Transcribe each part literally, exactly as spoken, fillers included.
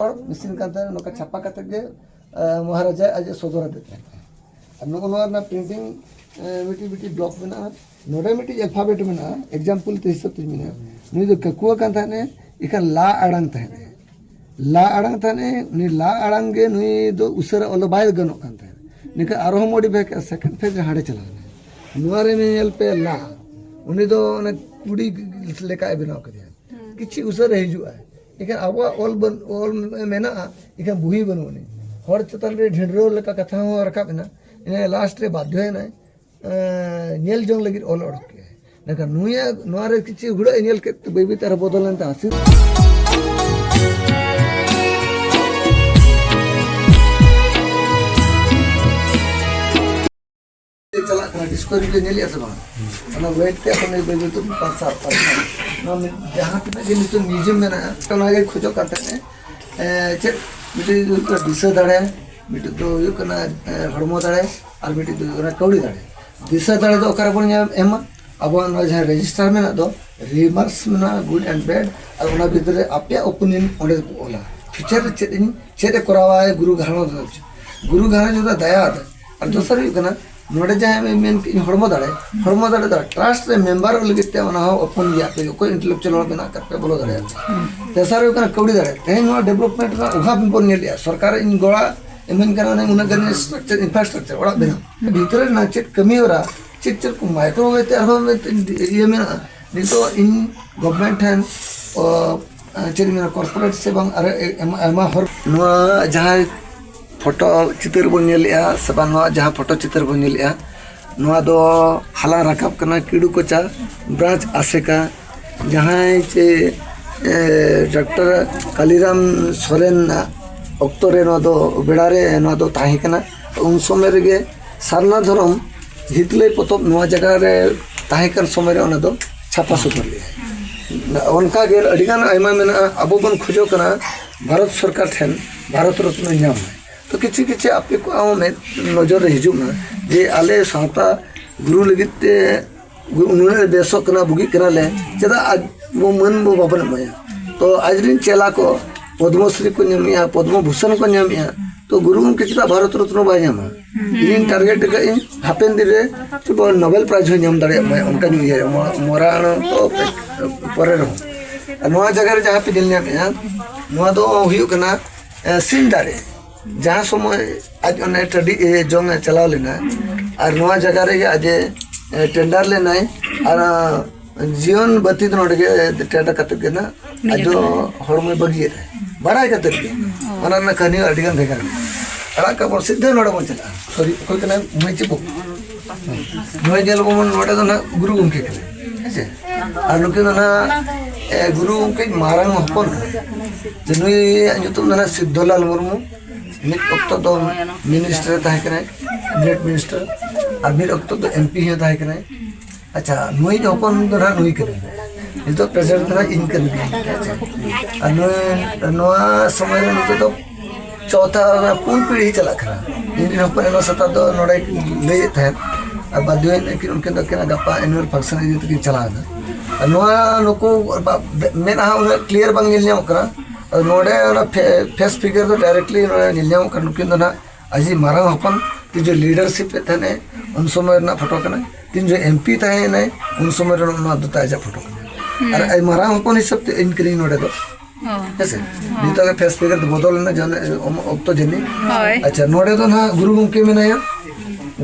ᱦᱚᱲ ᱢᱮᱥᱤᱱ ᱠᱟᱱ ᱛᱟᱦᱮᱸᱱᱟ, ᱱᱚᱝᱠᱟ ᱪᱷᱟᱯᱟ ᱠᱟᱛᱮ ᱜᱮ ᱢᱚᱦᱟᱨᱟᱡᱟ ᱟᱡ ᱮ ᱥᱚᱫᱚᱨ ᱟᱫᱮ ᱛᱟᱦᱮᱸᱱᱟ᱾ ᱟᱨ ᱱᱚᱜᱼᱚ ᱱᱚᱣᱟ ᱨᱮᱱᱟᱜ ᱯᱨᱤᱱᱴᱤᱝ ᱢᱤᱫᱴᱤᱡ ᱢᱤᱫᱴᱤᱡ ᱵᱞᱚᱠ ᱢᱮᱱᱟᱜᱼᱟ᱾ ᱱᱚᱰᱮ ᱢᱤᱫᱴᱤᱡ ᱟᱞᱯᱷᱟᱵᱮᱴ ᱢᱮᱱᱟᱜᱼᱟ, ᱮᱠᱡᱟᱢᱯᱚᱞ ᱛᱮ ᱦᱤᱥᱟᱹᱵ ᱛᱮᱧ ᱢᱮᱱᱟ, ᱱᱩᱭ ᱫᱚ ᱠᱟᱹᱠᱩᱣᱟᱹ ᱠᱟᱱ ᱛᱟᱦᱮᱸᱱᱮ, ᱮᱱᱠᱷᱟᱱ ᱞᱟ ᱟᱲᱟᱝ ᱛᱟᱦᱮᱸᱱᱮ, ᱞᱟ ᱟᱲᱟᱝ ᱛᱟᱦᱮᱸᱱᱮ, ᱩᱱᱤ ᱞᱟ ᱟᱲᱟᱝ ᱜᱮ ᱱᱩᱭ ᱫᱚ ᱩᱥᱟᱹᱨᱟ ᱚᱞ ᱫᱚ ᱵᱟᱭ ᱜᱟᱱᱚᱜ ᱠᱟᱱ ᱛᱟᱦᱮᱸᱱ᱾ ᱱᱤᱝᱠᱟ ᱟᱨᱦᱚᱸ ᱢᱚᱰᱤᱯᱷᱟᱭ ᱠᱮᱫᱼᱟ, ᱥᱮᱠᱮᱱᱰ ᱯᱷᱮᱡᱽ ᱨᱮ ᱦᱟᱸᱰᱮ ᱪᱟᱞᱟᱣ ᱮᱱᱟ᱾ ᱱᱚᱣᱟ ᱨᱮ ᱧᱮᱞ ᱯᱮ ᱞᱟ, ᱩᱱᱤ ᱫᱚ ᱚᱱᱮ ᱠᱩᱲᱤ ᱞᱮᱠᱟᱭ ᱵᱮᱱᱟᱣ ᱠᱮᱫᱮᱭᱟ, ᱠᱤᱪᱷᱩ ᱩᱥᱟᱹᱨᱟ ᱦᱤᱡᱩᱜᱼᱟ᱾ ᱮᱱᱠᱷᱟᱱ ᱟᱵᱚᱣᱟᱜ ᱚᱞ ᱵᱟᱹᱱ-, ᱚᱞ ᱢᱮᱱᱟᱜᱼᱟ, ᱮᱱᱠᱷᱟᱱ ᱵᱩᱦᱤ ᱵᱟᱹᱱᱩᱜ ᱟᱹᱱᱤᱡ᱾ ᱦᱚᱲ ᱪᱮᱛᱟᱱ ᱨᱮ ᱰᱷᱤᱸᱰᱨᱟᱹᱣ ᱞᱮᱠᱟ ᱠᱟᱛᱷᱟ ᱦᱚᱸ ᱨᱟᱠᱟᱵ ᱮᱱᱟ᱾ ᱤᱱᱟᱹ ᱞᱟᱥᱴ ᱨᱮ ᱵᱟᱫᱽᱫᱷᱚᱭᱮᱱᱟᱭ, ᱮᱸ, ᱧᱮᱞ ᱡᱚᱝ ᱞᱟᱹᱜᱤᱫ ᱚᱞ ᱚᱰᱚᱠ ᱠᱮᱜᱼᱟᱭ᱾ ᱢᱮᱱᱠᱷᱟᱱ ᱱᱩᱭᱟᱜ, ᱱᱚᱣᱟ ᱨᱮ ᱠᱤᱪᱷᱩ ᱦᱩᱲᱟᱹᱜ ᱮ ᱧᱮᱞ ᱠᱮᱫ ᱛᱮ ᱵᱟᱹᱭ ᱵᱟᱹᱭ ᱛᱮ ᱟᱨᱦᱚᱸ ᱵᱚᱫᱚᱞ ᱮᱱ ᱛᱟᱭᱟ᱾ ᱪᱟᱞᱟᱜ ᱠᱟᱱᱟ, ᱰᱤᱥᱠᱚᱵᱷᱟᱨᱤ ᱯᱮ ᱧᱮᱞᱮᱫᱼᱟ ᱥᱮ ᱵᱟᱝ? ᱚᱱᱟ ᱳᱭᱮᱴ ᱛᱮ ᱟᱯᱮ ᱵᱟᱹᱭ ᱵᱟᱹᱭ ᱛᱮ ᱯᱟᱥ ᱟᱣᱩᱴ ᱯᱟᱥ ᱟᱣᱩᱴ᱾ ᱱᱚᱣᱟ ᱢᱤᱫ ᱡᱟᱦᱟᱸ ᱛᱤᱱᱟᱹᱜ ᱜᱮ ᱱᱤᱛᱚᱜ ᱢᱤᱭᱩᱡᱤᱭᱟᱢ ᱢᱮᱱᱟᱜᱼᱟ, ᱚᱱᱟ ᱜᱮ ᱠᱷᱚᱡᱚᱜ ᱠᱟᱱ ᱛᱟᱦᱮᱸᱫ᱾ ᱮ, ᱪᱮᱫ? ᱢᱤᱫᱴᱤᱡ ᱫᱚ ᱦᱩᱭᱩᱜ ᱠᱟᱱᱟ ᱫᱤᱥᱟᱹ ᱫᱟᱲᱮ, ᱢᱤᱫᱴᱤᱡ ᱫᱚ ᱦᱩᱭᱩᱜ ᱠᱟᱱᱟ, ᱮ, ᱦᱚᱲᱢᱚ ᱫᱟᱲᱮ, ᱟᱨ ᱢᱤᱫᱴᱤᱡ ᱫᱚ ᱦᱩᱭᱩᱜ ᱠᱟᱱᱟ ᱠᱟᱹᱣᱰᱤ ᱫᱟᱲᱮ᱾ ᱫᱤᱥᱟᱹ ᱫᱟᱲᱮ ᱫᱚ ᱚᱠᱟ ᱨᱮᱵᱚᱱ ᱧᱟᱢ ᱮᱢᱟ? ᱟᱵᱚᱣᱟᱜ ᱱᱚᱣᱟ ᱡᱟᱦᱟᱸ ᱨᱮᱡᱤᱥᱴᱟᱨ ᱢᱮᱱᱟᱜ ᱫᱚ, ᱨᱤᱢᱟᱨᱠᱥ ᱢᱮᱱᱟᱜᱼᱟ, ᱜᱩᱰ ᱮᱱᱰ ᱵᱮᱰ, ᱟᱨ ᱚᱱᱟ ᱵᱷᱤᱛᱨᱤ ᱨᱮ ᱟᱯᱮᱭᱟᱜ ᱳᱯᱤᱱᱤᱭᱚᱱ ᱚᱸᱰᱮ ᱠᱚ ᱚᱞᱟ᱾ ᱯᱷᱤᱭᱩᱪᱟᱨ ᱨᱮ ᱪᱮᱫ ᱤᱧ, ᱪᱮᱫ ᱮ ᱠᱚᱨᱟᱣᱟ ᱜᱩᱨᱩ ᱜᱷᱟᱨᱚᱸᱡᱽ ᱫᱚ, ᱜᱩᱨᱩ ᱜᱷᱟᱨᱚᱸᱡᱽ ᱫᱚ ᱫᱟᱭᱟ ᱟᱫᱟ᱾ ᱟᱨ ᱫᱚᱥᱟᱨ ᱦᱩᱭᱩᱜ ᱠᱟᱱᱟ, ᱱᱚᱰᱮ ᱡᱟᱦᱟᱸᱭ ᱢᱮᱱ ᱠᱮᱫ ᱤᱧ ᱦᱚᱲᱢᱚ ᱫᱟᱲᱮ, ᱦᱚᱲᱢᱚ ᱫᱟᱲᱮ ᱫᱚ ᱴᱨᱟᱥᱴ ᱨᱮ ᱢᱮᱢᱵᱟᱨᱚᱜ ᱞᱟᱹᱜᱤᱫ ᱛᱮ ᱚᱱᱟ ᱦᱚᱸ ᱳᱯᱮᱱ ᱜᱮᱭᱟ, ᱟᱯᱮ ᱚᱠᱚᱭ ᱤᱱᱴᱮᱞᱮᱠᱪᱩᱣᱟᱞ ᱦᱚᱲ ᱢᱮᱱᱟᱜ ᱟᱠᱟᱫ ᱯᱮ ᱵᱚᱞᱚ ᱫᱟᱲᱮᱭᱟᱜᱼᱟ᱾ ᱛᱮᱥᱟᱨ ᱦᱩᱭᱩᱜ ᱠᱟᱱᱟ ᱠᱟᱹᱣᱰᱤ ᱫᱟᱲᱮ᱾ ᱛᱮᱦᱮᱧ ᱱᱚᱣᱟ ᱰᱮᱵᱷᱞᱚᱯᱢᱮᱱᱴ ᱨᱮᱱᱟᱜ ᱚᱵᱷᱟᱵᱽ ᱵᱚᱱ ᱧᱮᱞᱮᱫᱼᱟ, ᱥᱚᱨᱠᱟᱨ ᱤᱧ ᱜᱚᱲᱟ ᱮᱢᱟᱹᱧ ᱠᱟᱱᱟ, ᱚᱱᱮ ᱩᱱᱟᱹᱜ ᱜᱟᱱ ᱥᱴᱨᱟᱠᱪᱟᱨ, ᱤᱱᱯᱷᱨᱟᱥᱴᱨᱟᱠᱪᱟᱨ, ᱚᱲᱟᱜ ᱵᱮᱱᱟᱣ᱾ ᱵᱷᱤᱛᱨᱤ ᱨᱮᱱᱟᱜ ᱪᱮᱫ ᱠᱟᱹᱢᱤ ᱦᱚᱨᱟ, ᱪᱮᱫ ᱪᱮᱫ ᱠᱚ ᱢᱟᱭᱠᱨᱳᱣᱮᱵᱷ ᱛᱮ ᱟᱨᱦᱚᱸ ᱢᱤᱫᱴᱮᱱ ᱤᱭᱟᱹ ᱢᱮᱱᱟᱜᱼᱟ, ᱱᱤᱛᱚᱜ ᱤᱧ ᱜᱚᱵᱷᱢᱮᱱᱴ ᱴᱷᱮᱱ, ᱚ, ᱪᱮᱫ ᱤᱧ ᱢᱮᱱᱟ, ᱠᱚᱨᱯᱳᱨᱮᱴ ᱥᱮ ᱵᱟᱝ ᱟᱨ ᱟᱭᱢᱟ, ᱟᱭᱢᱟ ᱦᱚᱲ ᱱᱚᱣᱟ ᱡᱟᱦᱟᱸᱭ ᱯᱷᱳᱴᱳ ᱪᱤᱛᱟᱹᱨ ᱵᱚᱱ ᱧᱮᱞᱮᱜᱼᱟ ᱥᱮ ᱵᱟᱝ, ᱱᱚᱣᱟ ᱡᱟᱦᱟᱸ ᱯᱷᱳᱴᱳ ᱪᱤᱛᱟᱹᱨ ᱵᱚᱱ ᱧᱮᱞᱮᱜᱼᱟ, ᱱᱚᱣᱟ ᱫᱚ ᱦᱟᱞᱟᱝ ᱨᱟᱠᱟᱵ ᱠᱟᱱᱟ ᱠᱤᱲᱩ ᱠᱚᱪᱟ, ᱵᱨᱟᱧᱪ ᱟᱥᱮᱠᱟ, ᱡᱟᱦᱟᱸᱭ ᱪᱮ, ᱮ, ᱰᱚᱠᱴᱚᱨ ᱠᱟᱞᱤᱨᱟᱢ ᱥᱚᱨᱮᱱ ᱟᱜ ᱚᱠᱛᱚ ᱨᱮ ᱱᱚᱣᱟ ᱫᱚ ᱵᱮᱲᱟ ᱨᱮ ᱱᱚᱣᱟ ᱫᱚ ᱛᱟᱦᱮᱸ ᱠᱟᱱᱟ᱾ ᱩᱱ ᱥᱚᱢᱚᱭ ᱨᱮᱜᱮ ᱥᱟᱨᱱᱟ ᱫᱷᱚᱨᱚᱢ ᱦᱤᱛᱞᱟᱹᱭ ᱯᱚᱛᱚᱵ ᱱᱚᱣᱟ ᱡᱟᱭᱜᱟ ᱨᱮ ᱛᱟᱦᱮᱸ ᱠᱟᱱ ᱥᱚᱢᱚᱭ ᱨᱮ ᱚᱱᱟ ᱫᱚ ᱪᱷᱟᱯᱟ ᱥᱚᱫᱚᱨ ᱞᱮᱜᱼᱟᱭ᱾ ᱚᱱᱠᱟ ᱜᱮ ᱟᱹᱰᱤᱜᱟᱱ ᱟᱭᱢᱟ ᱢᱮᱱᱟᱜᱼᱟ᱾ ᱟᱵᱚ ᱵᱚᱱ ᱠᱷᱚᱡᱚᱜ ᱠᱟᱱᱟ ᱵᱷᱟᱨᱚᱛ ᱥᱚᱨᱠᱟᱨ ᱴᱷᱮᱱ ᱵᱷᱟᱨᱚᱛ ᱨᱚᱛᱱᱚ ᱧᱟᱢ ᱢᱟᱭ᱾ ᱛᱚ ᱠᱤᱪᱷᱩ ᱠᱤᱪᱷᱩ ᱟᱯᱮ ᱠᱚᱣᱟᱜ ᱦᱚᱸ ᱢᱮᱫ ᱱᱚᱡᱚᱨ ᱨᱮ ᱦᱤᱡᱩᱜ ᱢᱟ ᱡᱮ ᱟᱞᱮ ᱥᱟᱶᱛᱟ ᱜᱩᱨᱩ ᱞᱟᱹᱜᱤᱫ ᱛᱮ ᱱᱩᱱᱟᱹᱜ ᱞᱮ ᱵᱮᱥᱚᱜ ᱠᱟᱱᱟ, ᱵᱩᱜᱤᱜ ᱠᱟᱱᱟᱞᱮ, ᱪᱮᱫᱟᱜ ᱟᱡ ᱵᱚ ᱢᱟᱹᱱ ᱵᱚ ᱵᱟᱵᱚᱱ ᱮᱢᱟᱭᱟ? ᱛᱚ ᱟᱡ ᱨᱮᱱ ᱪᱮᱞᱟ ᱠᱚ ᱯᱚᱫᱽᱢᱚᱥᱨᱤ ᱠᱚ ᱧᱟᱢᱮᱜᱼᱟ, ᱯᱚᱫᱽᱢᱚ ᱵᱷᱩᱥᱚᱱ ᱠᱚ ᱧᱟᱢᱮᱜᱼᱟ, ᱛᱚ ᱜᱩᱨᱩ ᱜᱚᱢᱠᱮ ᱪᱮᱫᱟᱜ ᱵᱷᱟᱨᱚᱛ ᱨᱚᱛᱱᱚ ᱵᱟᱭ ᱧᱟᱢᱟ? ᱤᱧᱤᱧ ᱴᱟᱨᱜᱮᱴ ᱟᱠᱟᱫ ᱤᱧ ᱦᱟᱯᱮᱱ ᱫᱤᱱ ᱨᱮ ᱪᱮᱫ ᱵᱟᱝ ᱱᱳᱵᱮᱞ ᱯᱨᱟᱭᱤᱡᱽ ᱦᱚᱸ ᱧᱟᱢ ᱫᱟᱲᱮᱭᱟᱜ ᱢᱟᱭ, ᱚᱱᱠᱟᱧ ᱩᱭᱦᱟᱹᱨᱟ᱾ ᱢᱚ- ᱢᱚᱨᱟ ᱟᱲᱟᱝ ᱫᱚ ᱯᱚᱨᱮ ᱨᱮᱦᱚᱸ᱾ ᱟᱨ ᱱᱚᱣᱟ ᱡᱟᱭᱜᱟ ᱨᱮ ᱡᱟᱦᱟᱸ ᱯᱮ ᱧᱮᱞ ᱧᱟᱢᱮᱜᱼᱟ, ᱱᱚᱣᱟ ᱫᱚ ᱦᱩᱭᱩᱜ ᱠᱟᱱᱟ ᱮ, ᱥᱤᱧ ᱫᱟᱨᱮ᱾ ᱡᱟᱦᱟᱸ ᱥᱚᱢᱚᱭ ᱟᱡ ᱚᱱᱮ ᱴᱟᱺᱰᱤ ᱮ ᱡᱚᱝ ᱮ ᱪᱟᱞᱟᱣ ᱞᱮᱱᱟ, ᱟᱨ ᱱᱚᱣᱟ ᱡᱟᱭᱜᱟ ᱨᱮᱜᱮ ᱟᱡ ᱮ ᱴᱮᱱᱰᱟᱨ ᱞᱮᱱᱟᱭ, ᱟᱨ ᱡᱤᱭᱚᱱ ᱵᱟᱹᱛᱤ ᱫᱚ ᱱᱚᱰᱮ ᱜᱮ ᱴᱮᱱᱰᱟᱨ ᱠᱟᱛᱮ ᱜᱮ ᱱᱟᱜ ᱟᱡ ᱫᱚ ᱦᱚᱲᱢᱚᱭ ᱵᱟᱹᱜᱤᱭᱮᱫ ᱛᱟᱦᱮᱸᱫ, ᱵᱟᱲᱟᱭ ᱠᱟᱛᱮ ᱜᱮ᱾ ᱚᱱᱟ ᱨᱮᱱᱟᱜ ᱠᱟᱹᱦᱱᱤ ᱦᱚᱸ ᱟᱹᱰᱤ ᱜᱟᱱ ᱵᱷᱮᱜᱟᱨ ᱜᱮᱭᱟ᱾ ᱟᱲᱟᱜ ᱠᱟᱜ ᱵᱚᱱ ᱥᱤᱫᱷᱟᱹ ᱱᱚᱰᱮ ᱵᱚᱱ ᱪᱟᱞᱟᱜᱼᱟ᱾ ᱥᱚᱨᱤ, ᱚᱠᱚᱭ ᱠᱟᱱᱟᱭ? ᱢᱟᱹᱭ ᱪᱮ ᱵᱟᱹᱵᱩ? ᱱᱚᱜᱼᱚᱭ ᱧᱮᱞ ᱟᱵᱚᱱ, ᱱᱚᱰᱮ ᱫᱚ ᱱᱟᱜ ᱜᱩᱨᱩ ᱜᱚᱢᱠᱮ ᱠᱟᱱᱟᱭ, ᱦᱮᱸ ᱥᱮ? ᱟᱨ ᱱᱩᱠᱤᱱ ᱫᱚ ᱱᱟᱜ, ᱮ, ᱜᱩᱨᱩ ᱜᱚᱢᱠᱮ ᱢᱟᱨᱟᱝ ᱦᱚᱯᱚᱱ ᱠᱟᱱᱟ᱾ ᱡᱮ ᱱᱩᱭᱟᱜ ᱧᱩᱛᱩᱢ ᱫᱚ ᱱᱟᱜ ᱥᱤᱫᱽᱫᱷᱚᱞᱟᱞ ᱢᱩᱨᱢᱩ᱾ ᱢᱤᱫ ᱚᱠᱛᱚ ᱫᱚ ᱢᱤᱱᱤᱥᱴᱟᱨ ᱮ ᱛᱟᱦᱮᱸ ᱠᱟᱱᱟᱭ, ᱠᱮᱵᱤᱱᱮᱴ ᱢᱤᱱᱤᱥᱴᱟᱨ, ᱟᱨ ᱢᱤᱫ ᱚᱠᱛᱚ ᱫᱚ ᱮᱢ ᱯᱤ ᱦᱚᱸ ᱛᱟᱦᱮᱸ ᱠᱟᱱᱟᱭ᱾ ᱟᱪᱪᱷᱟ, ᱱᱩᱭ ᱦᱚᱯᱚᱱ ᱫᱚ ᱱᱟᱜ ᱱᱩᱭ ᱠᱟᱱᱟᱭ᱾ ᱱᱤᱛᱚᱜ ᱯᱨᱮᱥᱤᱰᱮᱱᱴ ᱫᱚ ᱱᱟᱜ ᱤᱧ ᱠᱟᱱᱟᱧ᱾ ᱟᱪᱪᱷᱟ, ᱟᱨ ᱱᱩᱭ, ᱱᱚᱣᱟ ᱥᱚᱢᱚᱭ ᱨᱮ ᱱᱤᱛᱚᱜ ᱫᱚ ᱪᱚᱣᱛᱷᱟ, ᱯᱩᱱ ᱯᱤᱲᱦᱤ ᱪᱟᱞᱟᱜ ᱠᱟᱱᱟ᱾ ᱤᱧ ᱨᱮᱱ ᱦᱚᱯᱚᱱ ᱮᱱᱟ ᱥᱮᱛᱟᱜ ᱫᱚ ᱱᱚᱰᱮ ᱞᱟᱹᱭᱮᱫ ᱛᱟᱦᱮᱸᱫ, ᱟᱨ ᱵᱟᱫᱽ ᱦᱚᱭᱮᱱᱟ ᱠᱤᱱ, ᱩᱱᱠᱤᱱ ᱫᱚ ᱟᱹᱠᱤᱱᱟᱜ ᱜᱟᱯᱟ ᱮᱱᱩᱣᱟᱞ ᱯᱷᱟᱝᱥᱚᱱ ᱤᱫᱤ ᱛᱮᱠᱤᱱ ᱪᱟᱞᱟᱣ ᱮᱱᱟ᱾ ᱟᱨ ᱱᱚᱣᱟ ᱱᱩᱠᱩ ᱵᱟ-, ᱢᱮᱫᱦᱟ ᱩᱱᱟᱹᱜ ᱠᱞᱤᱭᱟᱨ ᱵᱟᱝ ᱧᱮᱞ ᱧᱟᱢᱚᱜ ᱠᱟᱱᱟ᱾ ᱟᱨ ᱱᱚᱰᱮ ᱚᱱᱟ ᱯᱷᱮ-, ᱯᱷᱮᱥ ᱯᱷᱤᱜᱟᱨ ᱫᱚ ᱰᱟᱭᱨᱮᱠᱴᱞᱤ ᱱᱚᱰᱮ ᱧᱮᱞ ᱧᱟᱢᱚᱜ ᱠᱟᱱᱟ᱾ ᱱᱩᱠᱤᱱ ᱫᱚ ᱱᱟᱜ ᱟᱡᱤᱡ ᱢᱟᱨᱟᱝ ᱦᱚᱯᱚᱱ, ᱛᱤᱱ ᱡᱚᱠᱷᱚᱱ ᱞᱤᱰᱟᱨᱥᱤᱯ ᱮᱫ ᱛᱟᱦᱮᱱᱟᱭ, ᱩᱱ ᱥᱚᱢᱚᱭ ᱨᱮᱱᱟᱜ ᱯᱷᱳᱴᱳ ᱠᱟᱱᱟ᱾ ᱛᱤᱱ ᱡᱚᱠᱷᱚᱱ ᱮᱢ ᱯᱤ ᱛᱟᱦᱮᱸᱭᱮᱱᱟᱭ, ᱩᱱ ᱥᱚᱢᱚᱭ ᱨᱮᱱᱟᱜ ᱱᱚᱣᱟ ᱫᱚ ᱟᱡᱟᱜ ᱯᱷᱳᱴᱳ ᱠᱟᱱᱟ᱾ ᱟᱨ ᱟᱡ ᱢᱟᱨᱟᱝ ᱦᱚᱯᱚᱱ ᱦᱤᱥᱟᱹᱵ ᱛᱮ ᱤᱧ ᱠᱟᱹᱱᱟᱹᱧ ᱱᱚᱰᱮ ᱫᱚ᱾ ᱦᱮᱸ ᱥᱮ? ᱱᱤᱛᱚᱜ ᱜᱮ ᱯᱷᱮᱥ ᱯᱷᱤᱜᱟᱨ ᱫᱚ ᱵᱚᱫᱚᱞ ᱮᱱᱟ, ᱡᱚᱱ-, ᱚᱠᱛᱚ ᱡᱟᱹᱱᱤᱡ᱾ ᱦᱳᱭ᱾ ᱟᱪᱪᱷᱟ, ᱱᱚᱰᱮ ᱫᱚ ᱱᱟᱦᱟᱜ ᱜᱩᱨᱩ ᱜᱚᱢᱠᱮ ᱢᱮᱱᱟᱭᱟ᱾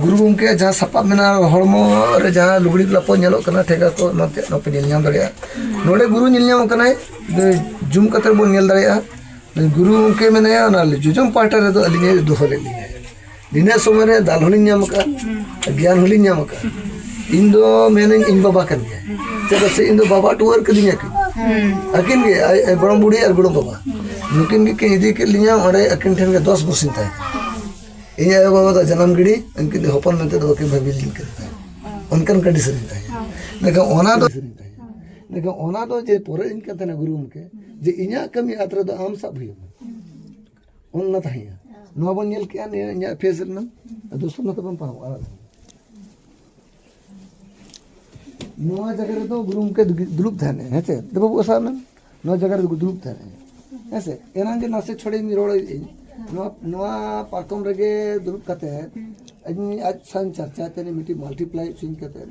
ᱜᱩᱨᱩ ᱜᱚᱢᱠᱮᱭᱟᱜ ᱡᱟᱦᱟᱸ ᱥᱟᱯᱟᱵ ᱢᱮᱱᱟᱜᱼᱟ, ᱦᱚᱲᱢᱚ ᱨᱮ ᱡᱟᱦᱟᱸ ᱞᱩᱜᱽᱲᱤ ᱞᱟᱯᱚ ᱧᱮᱞᱚᱜ ᱠᱟᱱᱟ, ᱴᱷᱮᱸᱜᱟ ᱠᱚ ᱮᱢᱟᱱ ᱛᱮᱭᱟᱜ, ᱱᱚᱣᱟ ᱯᱮ ᱧᱮᱞ ᱧᱟᱢ ᱫᱟᱲᱮᱭᱟᱜᱼᱟ᱾ ᱱᱚᱰᱮ ᱜᱩᱨᱩ ᱧᱮᱞ ᱧᱟᱢᱚᱜ ᱠᱟᱱᱟᱭ, ᱡᱩᱢ ᱠᱟᱛᱮ ᱵᱚᱱ ᱧᱮᱞ ᱫᱟᱲᱮᱭᱟᱜᱼᱟ᱾ ᱜᱩᱨᱩ ᱜᱚᱢᱠᱮ ᱢᱮᱱᱟᱭᱟ, ᱚᱱᱟ ᱡᱚᱡᱚᱢ ᱯᱟᱦᱴᱟ ᱨᱮᱫᱚ ᱟᱹᱞᱤᱧᱮ ᱫᱚᱦᱚ ᱞᱮᱫ ᱞᱤᱧᱟᱹ᱾ ᱱᱤᱱᱟᱹᱜ ᱥᱚᱢᱚᱭ ᱨᱮ ᱫᱟᱞ ᱦᱚᱸᱞᱤᱧ ᱧᱟᱢ ᱟᱠᱟᱫᱼᱟ, ᱜᱮᱭᱟᱱ ᱦᱚᱸᱞᱤᱧ ᱧᱟᱢ ᱟᱠᱟᱫᱼᱟ᱾ ᱤᱧ ᱫᱚ ᱢᱮᱱᱟᱹᱧ, ᱤᱧ ᱵᱟᱵᱟ ᱠᱟᱱ ᱜᱮᱭᱟᱭ, ᱪᱮᱫᱟᱜ ᱥᱮ ᱤᱧ ᱫᱚ ᱵᱟᱵᱟ ᱴᱩᱣᱟᱹᱨ ᱠᱟᱹᱫᱤᱧᱟ ᱠᱤᱱ᱾ ᱟᱹᱠᱤᱱ ᱜᱮ, ᱟᱡ, ᱟᱡ ᱜᱚᱲᱚᱢ ᱵᱩᱲᱦᱤ ᱟᱨ ᱜᱚᱲᱚᱢ ᱵᱟᱵᱟ᱾ ᱱᱩᱠᱤᱱ ᱜᱮᱠᱤᱱ ᱤᱫᱤ ᱠᱮᱫ ᱞᱤᱧᱟ ᱚᱸᱰᱮ, ᱟᱹᱠᱤᱱ ᱴᱷᱮᱱ ᱜᱮ ᱫᱚᱥ ᱵᱚᱨᱥᱤᱧ ᱛᱟᱦᱮᱸ ᱠᱟᱱᱟ᱾ ᱤᱧ ᱟᱭᱳ ᱵᱟᱵᱟ ᱫᱚ ᱡᱟᱱᱟᱢ ᱜᱤᱲᱤ, ᱩᱱᱠᱤᱱ ᱫᱚ ᱦᱚᱯᱚᱱ ᱢᱮᱱᱛᱮ ᱫᱚ ᱵᱟᱹᱠᱤᱱ ᱵᱷᱟᱹᱵᱤ ᱞᱤᱧ ᱠᱟᱱ ᱛᱟᱦᱮᱸᱫ᱾ ᱚᱱᱠᱟᱱ ᱠᱚᱱᱰᱤᱥᱚᱱ ᱨᱤᱧ ᱛᱟᱦᱮᱸ ᱠᱟᱱᱟ᱾ ᱢᱮᱱᱠᱷᱟᱱ ᱚᱱᱟ ᱫᱚ, ᱢᱮᱱᱠᱷᱟᱱ ᱚᱱᱟ ᱫᱚ ᱡᱮ ᱯᱚᱨᱮ ᱤᱧ ᱠᱟᱱ ᱛᱟᱦᱮᱱᱟ ᱜᱩᱨᱩ ᱜᱚᱢᱠᱮ, ᱡᱮ ᱤᱧᱟᱹᱜ ᱠᱟᱹᱢᱤ ᱟᱛ ᱨᱮᱫᱚ ᱟᱢ ᱥᱟᱵ ᱦᱩᱭᱩᱜᱼᱟ᱾ ᱚᱱᱟ ᱛᱟᱦᱮᱸᱭᱟ᱾ ᱱᱚᱣᱟ ᱵᱚᱱ ᱧᱮᱞ ᱠᱮᱜᱼᱟ, ᱱᱤᱭᱟᱹ ᱤᱧᱟᱹᱜ ᱯᱷᱮᱥ ᱨᱮᱱᱟᱜ ᱫᱚᱥᱚᱱ ᱱᱚᱛᱮ ᱵᱚᱱ ᱯᱟᱨᱚᱢᱚᱜᱼᱟ᱾ ᱱᱚᱣᱟ ᱡᱟᱭᱜᱟ ᱨᱮᱫᱚ ᱜᱩᱨᱩ ᱜᱚᱢᱠᱮ ᱫᱩᱲᱩᱵ ᱛᱟᱦᱮᱱᱟᱭ, ᱦᱮᱸ ᱥᱮ? ᱫᱮᱵᱚ ᱵᱟᱹᱵᱩ ᱥᱟᱵ ᱢᱮ, ᱱᱚᱣᱟ ᱡᱟᱭᱜᱟ ᱨᱮᱫᱚ ᱫᱩᱲᱩᱵ ᱛᱟᱦᱮᱱᱟᱭ᱾ ᱦᱮᱸᱥᱮ, ᱮᱱᱟᱝ ᱜᱮ ᱱᱟᱥᱮ ᱪᱷᱚᱲᱮᱧ ᱨᱚᱲᱮᱫ ᱟᱹᱧ᱾ ᱱᱚᱣᱟ ᱱᱚᱣᱟ ᱯᱟᱨᱠᱚᱢ ᱨᱮᱜᱮ ᱫᱩᱲᱩᱵ ᱠᱟᱛᱮ ᱤᱧ ᱟᱡ ᱥᱟᱶ ᱪᱟᱨᱪᱟ ᱛᱮ ᱢᱤᱫᱴᱤᱡ ᱢᱟᱞᱴᱤᱯᱞᱟᱭ ᱦᱚᱪᱚᱧ ᱠᱟᱛᱮ,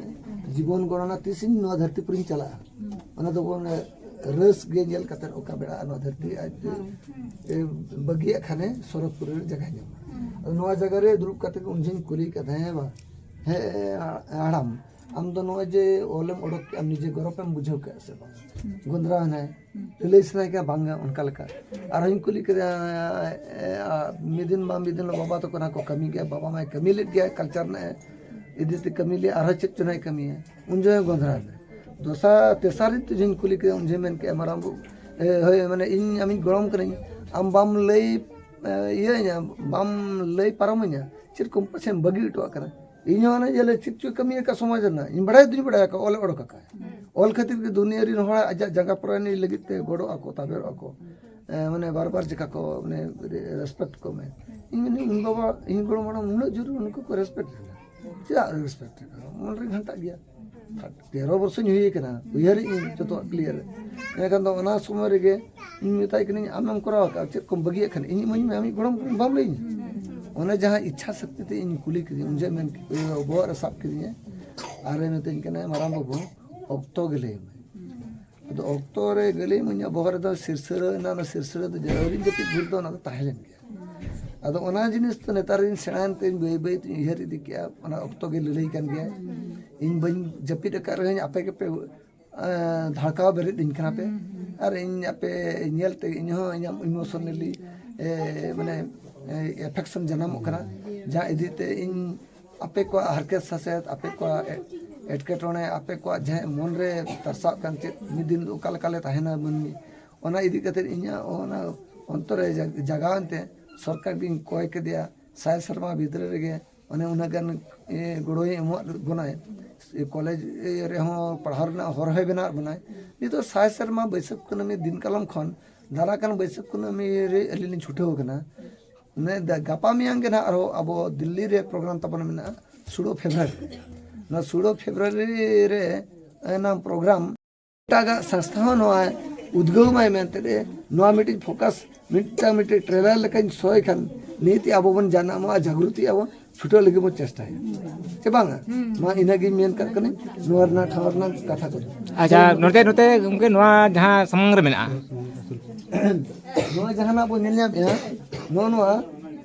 ᱡᱤᱵᱚᱱ ᱜᱚᱬᱱᱟ ᱛᱤᱥᱤᱧ ᱱᱚᱣᱟ ᱫᱷᱟᱹᱨᱛᱤ ᱯᱩᱨᱤᱧ ᱪᱟᱞᱟᱜᱼᱟ᱾ ᱚᱱᱟ ᱫᱚ ᱵᱚᱱ ᱨᱟᱹᱥ ᱜᱮ ᱧᱮᱞ ᱠᱟᱛᱮ ᱚᱠᱟ ᱵᱮᱲᱟ ᱱᱚᱣᱟ ᱫᱷᱟᱹᱨᱛᱤ ᱟᱡ ᱮ, ᱵᱟᱹᱜᱤᱭᱟᱜ ᱠᱷᱟᱱᱮ ᱥᱚᱨᱚᱜᱽᱯᱩᱨᱤ ᱨᱮ ᱡᱟᱭᱜᱟᱭ ᱧᱟᱢᱟ᱾ ᱟᱫᱚ ᱱᱚᱣᱟ ᱡᱟᱭᱜᱟ ᱨᱮ ᱫᱩᱲᱩᱵ ᱠᱟᱛᱮ ᱩᱱ ᱡᱚᱦᱚᱧ ᱠᱩᱞᱤ ᱠᱟᱫᱟ, ᱦᱮᱸ ᱵᱟ, ᱦᱮᱸ ᱦᱟᱲᱟᱢ, ᱟᱢ ᱫᱚ ᱱᱚᱜᱼᱚᱭ ᱡᱮ ᱚᱞᱮᱢ ᱚᱰᱚᱠ ᱠᱮᱜᱼᱟ, ᱱᱤᱡᱮ ᱜᱚᱨᱚᱵᱮᱢ ᱵᱩᱡᱷᱟᱹᱣ ᱠᱮᱜᱼᱟ ᱥᱮ ᱵᱟᱝ? ᱜᱚᱸᱫᱽᱨᱟ ᱦᱮᱱᱟᱭ, ᱞᱟᱹᱞᱟᱹᱭ ᱥᱟᱱᱟᱭ ᱠᱟᱱᱟ, ᱵᱟᱝᱟ, ᱚᱱᱠᱟ ᱞᱮᱠᱟ᱾ ᱟᱨᱦᱚᱸᱧ ᱠᱩᱞᱤ ᱠᱮᱫᱮᱭᱟ, ᱮ, ᱟ, ᱢᱤᱫ ᱫᱤᱱ ᱢᱟ ᱢᱤᱫ ᱫᱤᱱ ᱵᱟᱵᱟ ᱛᱟᱠᱚ ᱚᱱᱟ ᱠᱚ ᱠᱟᱹᱢᱤ ᱜᱮᱭᱟ, ᱵᱟᱵᱟ ᱢᱟᱭ ᱠᱟᱹᱢᱤ ᱞᱮᱫ ᱜᱮᱭᱟ, ᱠᱟᱞᱪᱟᱨ ᱨᱮᱱᱟᱜ ᱤᱫᱤ ᱛᱮ ᱠᱟᱹᱢᱤ ᱞᱮᱫ, ᱟᱨᱦᱚᱸ ᱪᱮᱫ ᱪᱚ ᱱᱟᱭ ᱠᱟᱹᱢᱤᱭᱟ, ᱩᱱ ᱡᱚᱦᱚᱜ ᱜᱚᱸᱫᱽᱨᱟ ᱨᱮ᱾ ᱫᱚᱥᱟᱨ ᱛᱮᱥᱟᱨ ᱫᱤᱱ ᱛᱮ ᱡᱚᱦᱚᱧ ᱠᱩᱞᱤ ᱠᱮᱫᱮᱭᱟ, ᱩᱱ ᱡᱚᱦᱚᱜ ᱢᱮᱱ ᱠᱮᱫᱼᱟ, ᱢᱟᱨᱟᱝ ᱵᱟᱹᱵᱩ, ᱮ, ᱦᱳᱭ, ᱢᱟᱱᱮ ᱤᱧ ᱟᱢᱤᱧ ᱜᱚᱲᱚᱢ ᱠᱟᱹᱱᱟᱹᱧ, ᱟᱢ ᱵᱟᱢ ᱞᱟᱹᱭ, ᱮ, ᱤᱭᱟᱹᱧᱟ, ᱵᱟᱢ ᱞᱟᱹᱭ ᱯᱟᱨᱚᱢᱟᱹᱧᱟ, ᱪᱮᱫ ᱠᱚᱢ ᱯᱟᱪᱷᱮᱢ ᱵᱟᱹᱜᱤ ᱦᱚᱴᱚ ᱠᱟᱜ ᱠᱟᱱᱟ? ᱤᱧ ᱦᱚᱸ ᱚᱱᱮ ᱡᱮ ᱪᱮᱫ ᱪᱚᱭ ᱠᱟᱹᱢᱤ ᱟᱠᱟᱫ ᱥᱚᱢᱟᱡᱽ ᱨᱮᱱᱟᱜ, ᱤᱧ ᱵᱟᱲᱟᱭ ᱫᱩᱧ ᱵᱟᱲᱟᱭ ᱟᱠᱟᱫ, ᱚᱞᱮ ᱚᱰᱚᱠ ᱟᱠᱟᱫ᱾ ᱚᱞ ᱠᱷᱟᱹᱛᱤᱨ ᱜᱮ ᱫᱩᱱᱤᱭᱟᱹ ᱨᱮᱱ ᱦᱚᱲ ᱟᱡᱟᱜ ᱡᱟᱸᱜᱟ ᱯᱟᱨᱟᱱᱤ ᱞᱟᱹᱜᱤᱫ ᱛᱮ ᱜᱚᱲᱚᱜ ᱟᱠᱚ, ᱛᱟᱵᱮᱨᱚᱜ ᱟᱠᱚ᱾ ᱮ, ᱢᱟᱱᱮ ᱵᱟᱨ ᱵᱟᱨ ᱪᱮᱠᱟ ᱠᱚ, ᱢᱟᱱᱮ, ᱨᱮᱥᱯᱮᱠᱴ ᱠᱚ ᱮᱢᱟ᱾ ᱤᱧ ᱢᱮᱱᱫᱟᱹᱧ, ᱤᱧ ᱵᱟᱵᱟ, ᱤᱧ ᱜᱚᱲᱚᱢ ᱦᱟᱲᱟᱢ ᱩᱱᱟᱹᱜ ᱡᱳᱨ ᱩᱱᱠᱩ ᱠᱚ ᱨᱮᱥᱯᱮᱠᱴ ᱠᱟᱱᱟ, ᱪᱮᱫᱟᱜ ᱨᱮᱥᱯᱮᱠᱴ ᱠᱟᱱᱟ? ᱢᱚᱱ ᱨᱮ ᱜᱷᱟᱱᱴᱟᱜ ᱜᱮᱭᱟ᱾ ᱛᱮᱨᱚ ᱵᱚᱨᱥᱚᱧ ᱦᱩᱭ ᱟᱠᱟᱱᱟ, ᱩᱭᱦᱟᱹᱨᱮᱫ ᱟᱹᱧ ᱡᱚᱛᱚᱣᱟᱜ ᱠᱞᱤᱭᱟᱨ᱾ ᱮᱱᱠᱷᱟᱱ ᱫᱚ ᱚᱱᱟ ᱥᱚᱢᱚᱭ ᱨᱮᱜᱮ ᱤᱧ ᱢᱮᱛᱟᱭ ᱠᱟᱹᱱᱟᱹᱧ, ᱟᱢᱮᱢ ᱠᱚᱨᱟᱣ ᱟᱠᱟᱫ, ᱪᱮᱫ ᱠᱚᱢ ᱵᱟᱹᱜᱤᱭᱟᱜ ᱠᱷᱟᱱ ᱤᱧ ᱤᱢᱟᱹᱧ ᱢᱮ, ᱟᱢᱤᱡ ᱜᱚᱲᱚᱢ ᱠᱟᱹᱱᱟᱹᱧ, ᱵᱟᱢ ᱞᱟᱹᱭᱟᱹᱧᱟ? ᱚᱱᱟ ᱡᱟᱦᱟᱸ ᱤᱪᱪᱷᱟ ᱥᱚᱠᱛᱤ ᱛᱮ ᱤᱧ ᱠᱩᱞᱤ ᱠᱮᱫᱮᱭᱟ, ᱩᱱ ᱡᱚᱦᱚᱜ ᱢᱮᱱ ᱠᱮᱫ, ᱵᱚᱦᱚᱜ ᱨᱮ ᱥᱟᱵ ᱠᱮᱫᱤᱧᱟ ᱟᱨᱮ ᱢᱮᱛᱟᱹᱧ ᱠᱟᱱᱟ, ᱢᱟᱨᱟᱝ ᱵᱟᱹᱵᱩ, ᱚᱠᱛᱚ ᱜᱮ ᱞᱟᱹᱭ ᱟᱢᱟᱭ᱾ ᱟᱫᱚ ᱚᱠᱛᱚ ᱨᱮ ᱜᱟᱹᱞᱤ ᱤᱢᱟᱹᱧᱟ, ᱵᱚᱦᱚᱜ ᱨᱮᱫᱚ ᱥᱤᱨᱥᱟᱹᱲᱟᱹ, ᱮᱱᱟ ᱚᱱᱟ ᱥᱤᱨᱥᱟᱹᱲᱟᱹ ᱫᱚ ᱟᱹᱣᱨᱤᱧ ᱡᱟᱹᱯᱤᱫ ᱵᱷᱳᱨ ᱫᱚ ᱚᱱᱟ ᱫᱚ ᱛᱟᱦᱮᱸ ᱞᱮᱱ ᱜᱮᱭᱟ᱾ ᱟᱫᱚ ᱚᱱᱟ ᱡᱤᱱᱤᱥ ᱫᱚ ᱱᱮᱛᱟᱨ ᱤᱧ ᱥᱮᱬᱟᱭᱮᱱ ᱛᱮ ᱤᱧ ᱵᱟᱹᱭ ᱵᱟᱹᱭ ᱛᱮᱧ ᱩᱭᱦᱟᱹᱨ ᱤᱫᱤ ᱠᱮᱜᱼᱟ, ᱚᱱᱟ ᱚᱠᱛᱚ ᱜᱮ ᱞᱟᱹᱞᱟᱹᱭ ᱠᱟᱱ ᱜᱮᱭᱟ᱾ ᱤᱧ ᱵᱟᱹᱧ ᱡᱟᱹᱯᱤᱫ ᱟᱠᱟᱫ ᱨᱮᱦᱚᱸᱧ, ᱟᱯᱮ ᱜᱮᱯᱮ, ᱮᱸ, ᱫᱷᱟᱲᱠᱟᱣ ᱵᱮᱨᱮᱫ ᱤᱧ ᱠᱟᱱᱟ ᱯᱮ᱾ ᱟᱨ ᱤᱧ ᱟᱯᱮ ᱧᱮᱞ ᱛᱮ ᱤᱧ ᱦᱚᱸ ᱤᱧᱟᱹᱜ ᱤᱢᱳᱥᱚᱱᱟᱞᱤ, ᱮ, ᱢᱟᱱᱮ, ᱮ, ᱮᱯᱷᱮᱠᱥᱚᱱ ᱡᱟᱱᱟᱢᱚᱜ ᱠᱟᱱᱟ, ᱡᱟᱦᱟᱸ ᱤᱫᱤ ᱛᱮ ᱤᱧ ᱟᱯᱮ ᱠᱚᱣᱟᱜ ᱦᱟᱨᱠᱮᱛ ᱥᱟᱥᱮᱛ, ᱟᱯᱮ ᱠᱚᱣᱟᱜ ᱮ-, ᱮᱴᱠᱮᱴᱚᱬᱮ, ᱟᱯᱮ ᱠᱚᱣᱟᱜ ᱡᱟᱦᱟᱸ ᱢᱚᱱ ᱨᱮ ᱛᱟᱨᱥᱟᱜ ᱠᱟᱱ, ᱪᱮᱫ ᱢᱤᱫ ᱫᱤᱱ ᱚᱠᱟ ᱞᱮᱠᱟ ᱞᱮ ᱛᱟᱦᱮᱱᱟ ᱢᱟᱹᱱᱢᱤ, ᱚᱱᱟ ᱤᱫᱤ ᱠᱟᱛᱮ ᱤᱧᱟᱹᱜ ᱚᱱᱟ ᱚᱱᱛᱚᱨ ᱨᱮ ᱡᱟ-, ᱡᱟᱜᱟᱣ ᱮᱱᱛᱮ ᱥᱚᱨᱠᱟᱨ ᱜᱤᱧ ᱠᱚᱭ ᱠᱮᱫᱮᱭᱟ, ᱥᱟᱭ ᱥᱮᱨᱢᱟ ᱵᱷᱤᱛᱨᱤ ᱨᱮᱜᱮ ᱚᱱᱮ ᱩᱱᱟᱹᱜ ᱜᱟᱱ, ᱮ, ᱜᱚᱲᱚᱭ ᱮᱢᱚᱜ ᱵᱚᱱᱟᱭ᱾ ᱠᱚᱞᱮᱡᱽ ᱨᱮᱦᱚᱸ ᱯᱟᱲᱦᱟᱣ ᱨᱮᱱᱟᱜ ᱦᱚᱨ ᱦᱚᱸᱭ ᱵᱮᱱᱟᱣ ᱵᱚᱱᱟᱭ᱾ ᱱᱤᱛᱚᱜ ᱥᱟᱭ ᱥᱮᱨᱢᱟ ᱵᱟᱹᱭᱥᱟᱹᱠᱷ ᱠᱩᱱᱟᱹᱢᱤ ᱫᱤᱱ ᱠᱟᱞᱚᱢ ᱠᱷᱚᱱ ᱫᱟᱨᱟ ᱠᱟᱱ ᱵᱟᱹᱭᱥᱟᱹᱠᱷ ᱠᱩᱱᱟᱹᱢᱤ ᱨᱮ ᱟᱹᱞᱤᱧ ᱞᱤᱧ ᱪᱷᱩᱴᱟᱹᱣ ᱟᱠᱟᱱᱟ᱾ ᱱᱮ ᱫᱟ-, ᱜᱟᱯᱟ ᱢᱮᱭᱟᱝ ᱜᱮ ᱱᱟᱦᱟᱜ ᱟᱨᱦᱚᱸ ᱟᱵᱚ ᱫᱤᱞᱞᱤ ᱨᱮ ᱯᱨᱳᱜᱨᱟᱢ ᱛᱟᱵᱚᱱ ᱢᱮᱱᱟᱜᱼᱟ, ᱥᱳᱲᱳ ᱯᱷᱮᱵᱽᱨᱩᱣᱟᱨᱤ ᱨᱮ᱾ ᱱᱚᱣᱟ ᱥᱳᱲᱳ ᱯᱷᱮᱵᱽᱨᱩᱣᱟᱨᱤ ᱨᱮ ᱚᱱᱟ ᱯᱨᱳᱜᱨᱟᱢ ᱮᱴᱟᱜᱟᱜ ᱥᱚᱝᱥᱛᱷᱟ ᱦᱚᱸ ᱱᱚᱣᱟ ᱩᱫᱽᱜᱟᱹᱣ ᱢᱟᱭ ᱢᱮᱱᱛᱮ ᱱᱚᱣᱟ ᱢᱤᱫᱴᱤᱡ ᱯᱷᱳᱠᱟᱥ, ᱢᱤᱫᱴᱟᱝ ᱢᱤᱫᱴᱤᱡ ᱴᱨᱮᱞᱟᱨ ᱞᱮᱠᱟᱧ ᱥᱳᱭ ᱠᱷᱟᱱ ᱱᱤᱦᱟᱹᱛ ᱟᱵᱚ ᱵᱚᱱ ᱡᱟᱱᱟᱢᱚᱜᱼᱟ, ᱡᱟᱜᱽᱨᱩᱛᱤ ᱟᱵᱚᱱ ᱪᱷᱩᱴᱟᱹᱣ ᱞᱟᱹᱜᱤᱫ ᱵᱚᱱ ᱪᱮᱥᱴᱟᱭᱟ, ᱥᱮ ᱵᱟᱝᱟ? ᱢᱟ ᱤᱱᱟᱹᱜᱤᱧ ᱢᱮᱱ ᱠᱟᱜ ᱠᱟᱹᱱᱟᱹᱧ ᱱᱚᱣᱟ ᱨᱮᱱᱟᱜ ᱴᱷᱟᱶ ᱨᱮᱱᱟᱜ ᱠᱟᱛᱷᱟ ᱠᱚᱫᱚ᱾ ᱟᱪᱪᱷᱟ, ᱱᱚᱛᱮ ᱱᱚᱛᱮ ᱜᱚᱢᱠᱮ ᱱᱚᱣᱟ ᱡᱟᱦᱟᱸ ᱥᱟᱢᱟᱝ ᱨᱮ ᱢᱮᱱᱟᱜᱼᱟ, ᱱᱚᱣᱟ ᱡᱟᱦᱟᱱᱟᱜ ᱵᱚᱱ ᱧᱮᱞ ᱧᱟᱢᱮᱫᱼᱟ, ᱱᱚᱜᱼᱚ ᱱᱚᱣᱟ,